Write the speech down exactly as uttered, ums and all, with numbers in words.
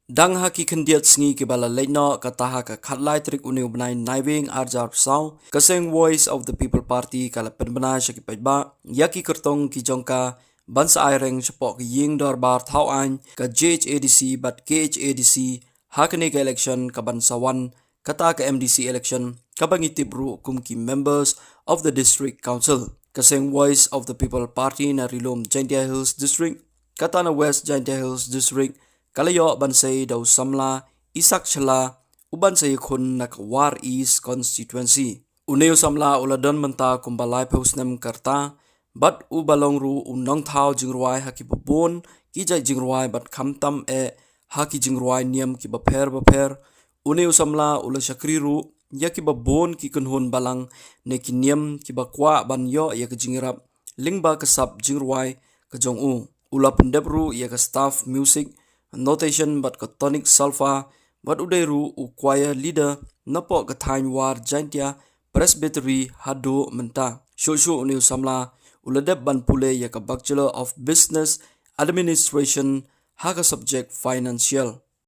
Dang ha ki khyndiat sngi kiba la leit noh, kata ha ka khatlai tarik une u bnai Naiwieng arhajar arphew saw, ka seng Voice of the People Party ka la pynbna sha ki paidbah ïa ki kyrtong ki jong ka ban sa aireng shapoh ka ïing dorbar thaw aiñ ka J H A D C bad K H A D C ha kane ka election kaban sa wan, kata ka M D C election kaba ngi tip ruh kum ki members of the District Council. Ka seng Voice of the People Party na Ri-lum Jaintia Hills District, kata na West Jaintia Hills District, ka la ïoh ban sei da u samla Isak Shylla, u ban sa ïakhun na ka War East Constituency. Une u samla u la don mynta kumba laiphew snem ka rta, bad u ba long ruh u nongthaw jingrwai ha kiba bun ki jait jingrwai bad khamtam eh ha ki jingrwai niam kiba pher bapher. Une u samla u la shakri ruh ïa kiba bun ki kynhun balang ne ki niam kiba kwah ban ïoh ïa ka jingïarap lyngba ka sap jingrwai ka jong u. U la pyndep ruh ïa ka staff music, notation bad ka tonic solfa, bad u dei ruh u choir leader napoh ka thaiñ War Jaintia Presbytery haduh mynta. Shuh shuh une u samla u la dep ban pule ïa ka Bachelor of Business Administration ha ka subject Financial.